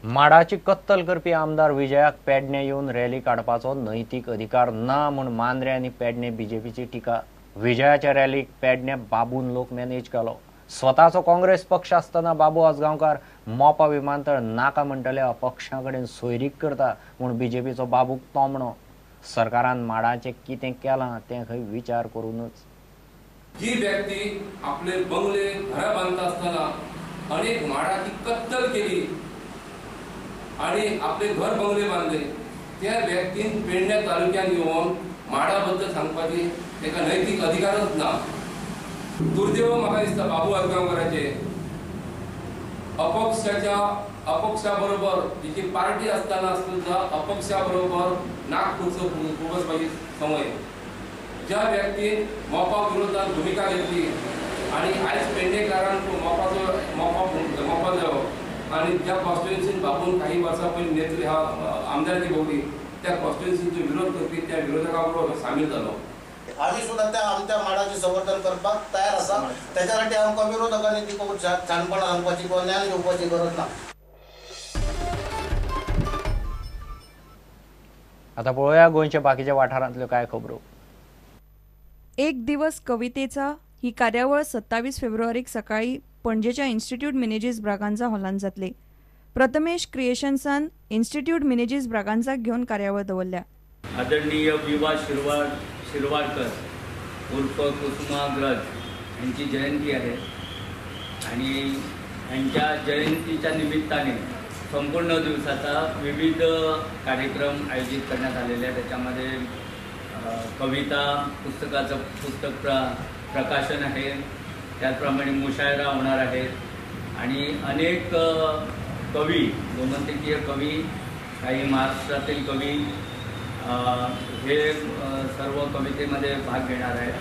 माडाची कत्तल करपी आमदार विजयाक पेडणे येवन रॅली काडपाचो नैतीक अधिकार ना म्हूण मांद्रे आनी पेडणे बीजेपीची टिका. विजयाच्या रॅलीक पेडणे बाबून लोक मॅनेज केलो. स्वताचो काँग्रेस पक्ष आसतना बाबू आजगांवकार मोपा विमानतळ नाका म्हणटले अपक्षां कडेन सोयरीक करता म्हूण बीजेपीचो बाबूक तोमणो. सरकारान माडाचें कितें केलां तें खंय विचार करूनच. जी व्यक्ती आपले बंगले घरां बांदता आसतना अनेक माडाची कत्तल केली आणि आपले घर बंगले बांदले त्या व्यक्तीन पेडणे तालुक्यान येवन माडा बद्दल सांगपाची ताका नैतीक अधिकारच ना. दुर्दैव म्हाका दिसता बाबू आजगांवकाराचे अपक्षा बरोबर जी पार्टी आसतना सुद्धा अपक्षा बरोबर नागपूरचो खुबसपाची संवय. ज्या व्यक्तीन मोपा विरोधात भुमिका घेतली आणि आयज पेडणेकारांक मोपा जावो आणि ज्या कॉन्स्टिट्युएन्सीन बाबून काही वर्सां पयलीं नेतृत्व ह्या आमदारकी भोगली त्या कॉन्स्टिट्युएन्सीचो विरोध करपी त्या विरोधका बरोबर सामील जालो. आमी सुद्दां त्या आमच्या माडाचें संवर्धन करपाक तयार आसा. त्याच्या साठी आमकां विरोधकांनी ती खूब शाणपणां सांगपाची किंवा ज्ञान घेवपाची गरज ना. आता पळोवया गोंयच्या बाकीच्या वाठारांतल्यो काय खबरो. एक दिवस कवितेचा ही कार्यावळ 27 फेब्रुवारीक सकाळी पणजेच्या इन्स्टिट्यूट मिनेजीस ब्रागांजा हॉलांत जातली. प्रथमेश क्रिएशन्सान इन्स्टिट्यूट मिनेजीस ब्रागांजाक घेवन कार्यावळ दवरल्या. आदरणीय विवा शिरवाडकर उर्फ कुसुमाग्रज यांची जयंती आहे आणि यांच्या जयंतीच्या निमित्ताने संपूर्ण दिवसाचा विविध कार्यक्रम आयोजित करण्यात आलेले आहेत. त्याच्यामध्ये कविता पुस्तकाचं पुस्तक प्रकाशन आहे, त्याचप्रमाणे मुशायरा होणार आहे आणि अनेक कवी, गोमंतकीय कवी, काही महाराष्ट्रातील कवी हे सर्व कवितेमध्ये भाग घेणार आहेत.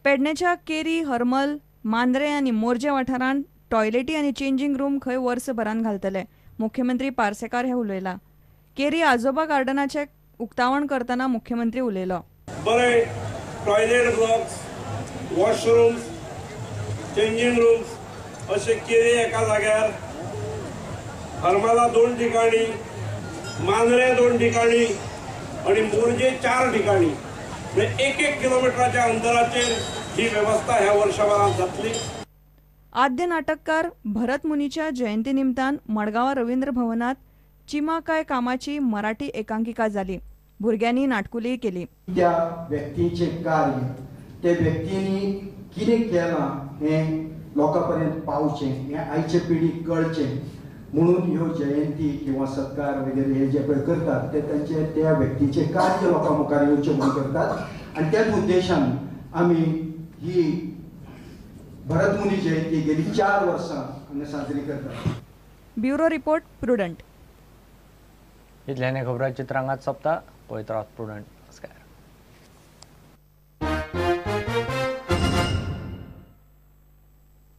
पेडण्याच्या केरी, हरमल, मांद्रे आनी मोरजे वाठारांत टॉयलेटी आनी चेंजिंग रूम खंय वर्सभरान घालतले, मुख्यमंत्री पार्सेकार हे उलयला. केरी आजोबा गार्डनाचे उक्तावण करतना मुख्यमंत्री उलयलो. बरे toilet blocks, washrooms, changing rooms अशे केरी एका जाग्यार, हरमला 2 ठिकाणी, मांद्रे 2 ठिकाणी आणि मोरजे 4 ठिकाणी, म्हणजे 1-1 किलोमीटराच्या अंतराचेर ही व्यवस्था ह्या वर्षभरात जातली. आद्य नाटककार भरत मुनीच्या जयंती निमतान मडगांव रवींद्र भवनात चिमा काय कामाची मराठी एकांकिका जाली. भुरग्यांनी नाटकुलीय केली. त्या व्यक्तीचे कार्य, ते व्यक्तींनी कितें केलां हें लोकां पर्यंत पावचें, हें आयचे पिढीक कळचें म्हणून ह्यो जयंती किंवा सत्कार वगैरे हे जे पळय करतात ते तांचे त्या व्यक्तीचे कार्य लोकां मुखार येवचें म्हणून करतात. आनी त्याच उद्देशान आमी ही भरतमुनी जयंती गेली 4 वर्सां हांगा साजरी करतात. Bureau report, Prudent. इतल्याने खबरां चित्रांगात सोंपता. पळयत रावात प्रुडंट.